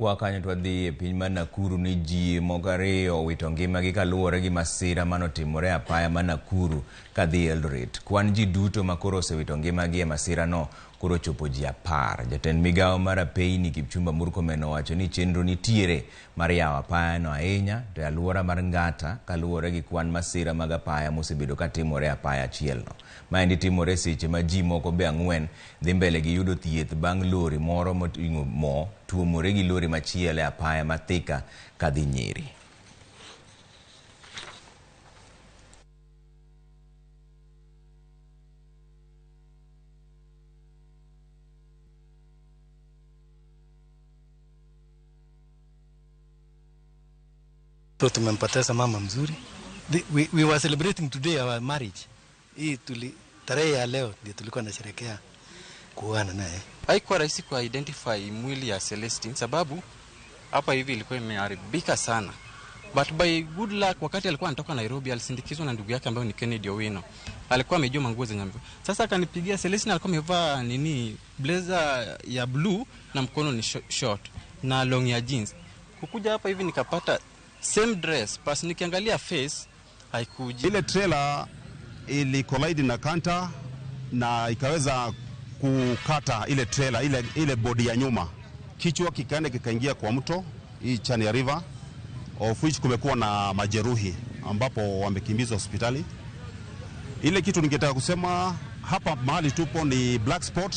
Kwa kanyo to wadhi e piny mar Nakuru ni ji moko ariyo owito ngimagi kaluwore gi masira manotimore e apaya ma Nakuru kadhi Eldoret. Kwan ji duto ma koro osewito ngimagi e masirano koro ochopo ji 10. Jatend migawo mar apeyni Kipchumba Murkomen owacho ni chenro nitiere mar yawo apayano ahinya to e alwora mar Ngata kaluwore gi kwan masira mag apaya mosebedo katimore e apaya achielno. Maendi timore seche ma ji moko be 4 dhi mbele gi yudo thieth bang' lori moro moting'o mo tuomore gi lori machielo e apaya ma Thika kadhi Nyeri. So tumempoteza mama mzuri. We were celebrating today our marriage. Hii tarehe ya leo ndio tulikuwa tunasherehekea kuoana naye. Haikuwa rahisi ku identify mwili ya Celestine sababu hapa hivi ilikuwa imeharibika sana. But by good luck wakati alikuwa anatoka Nairobi alisindikizwa na ndugu yake ambaye ni Kennedy Owino. Alikuwa amejua manguo zenye amevaa. Sasa akanipigia, Celestine alikuwa amevaa nini, blazer ya blue na mkono ni short na long ya jeans. Kukuja hapa hivi nikapata same dress, bas nikiangalia face haikuji. Ile trailer ili collide na kanta na ikaweza kukata ile trailer, ile body ya nyuma. Kichwa kikaenda kikaingia kwa mto, hii Chania River, of which kumekuwa na majeruhi ambapo wamekimbizwa hospitali. Ile kitu ningetaka kusema hapa mahali tupo ni black spot.